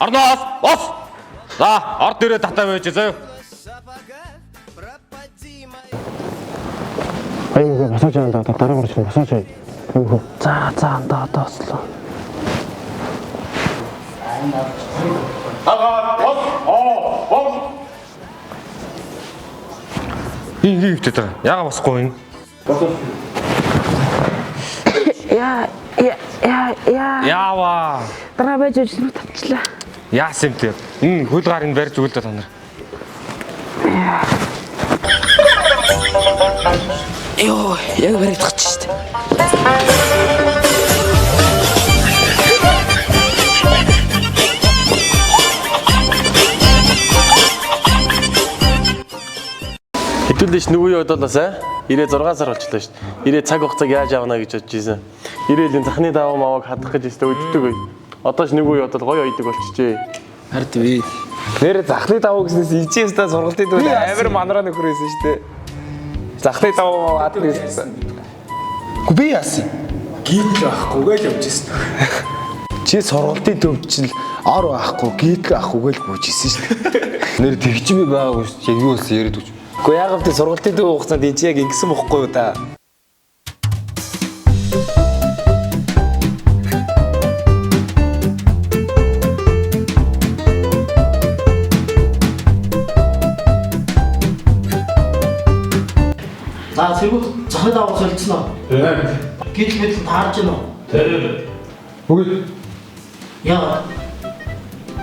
Орноос бос. За, ор дээрээ татаа байж заяа. Айгүй босооч аа да дараа гарч босооч аа. Айгүй. За за андаа одоо ослоо. Дагаа бос. Оо, бос. Ингээ хөвтөд байгаа. Яага босхгүй юм? Яа яа яа яа. Яава. Дараа байж байж рүү тавчлаа. Яасан юм бэ? Энэ хөл гарыг барьж өгөл дээ та нар. Йоо, яг баригдах чинь шүү дээ. Хэдүүлээш нөгөө юу бодлоос аа? 96 сар болчлоо шүү дээ. 90 цаг хугацааг яаж авна гэж бодож исэн. 90 л энэ захны даваа маваг хадах гэж өстө өддөг үе. Одоо ч нөгөө юу бодол гоё ойдог болчихжээ. Хард би. Нэр захны давуу гэснээс ичээс та сургалтын дүү амар манараа нөхөр байсан шүү дээ. Захны давуу хадах гэсэн. Үгүй би яасан? Гítэл байхгүй гэж явж ирсэн. Чи сургалтын төвд чинь ор байхгүй, гítэл байхгүй гэж гүйж ирсэн шүү дээ. Нэр тэгч би байгаагүй шүү. Яг юу болсон яриад өгч. Гэхдээ яг л сургалтын дүү хугацаанд энэ чи яг ингэсэн бохгүй юу та. За цэргүүд захны давуу солилцсон уу? Тийм. Гítэл мэтэл таарж гин үү? Тийм. Үгүй. Яа.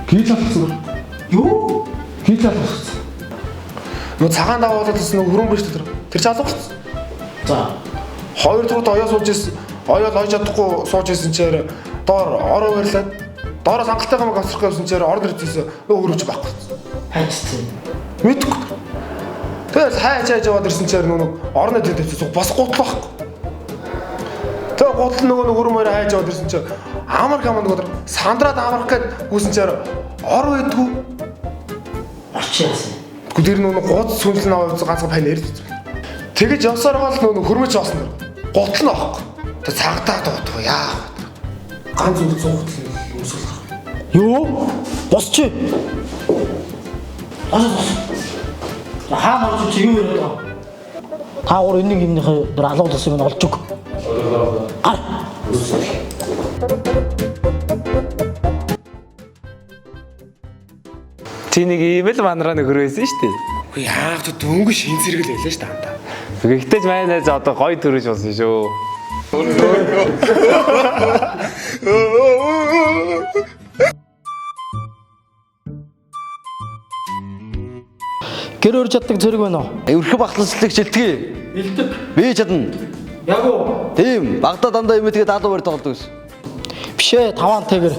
Гítэл алгасан. Юу? Гítэл алгасан. Нөө цагаан даваа болоод нөө хөрөнгө шүү дээ. Тэр чи алга болсон. За. Хоёр дахь оёо сууж исэн. Оёо ойж чадахгүй сууж исэн чигээр доор ороо барилаад доороо хангалттай гам гавцрах гэсэн чигээр орон ирсэн нөө хөрөвч байхгүй. Хайчсан. Мэдгүй. Тэгэл хайж хайж яваад ирсэн чигээр нөө орны дээр тавьчихсан бос гутал байхгүй. Тэгээ гутал нөгөө нэг хөрөм хоёроо хайж яваад ирсэн чигээр амар каманд нөгөө сандраад амрах гээд гүйсэн чигээр ор байдгүй. Орч яасан. Тэгвэл тэр нөгөө гуц сүнслэн аваад ганцхан пайн ярьж үзсэн. Тэгэж явсаар гол нөгөө хөрмөч олсон. Гутал нь авахгүй. Тэг цагдаа дуудах яах вэ? Ганц үлдсэн гутал нь өмсгөл гарах. Юу? Босч. Босоо бос. Хаана орж чи юу яриад байгаа? Та гур энэ нэг юмныхаа дөр алгуулсан юм олж өг. Гар. Чи нэг ийм л манараа нөхөр байсан шүү дээ. Үгүй яах вэ? Дөнгөж шин зэрэг л байлаа шүү дээ андаа. Гэхдээ ч манай найз одоо гоё төрөж болсон шүү. Гэр өрж чаддаг зэрэг байна уу? Өрхөв бахлалцлыг шилтгэе. Бэлдэг. Би чадна. Яг уу. Тийм, Багдад дандаа имитгээд даалгавар тоглодог гэсэн. Биш ээ, таваан тэгэр.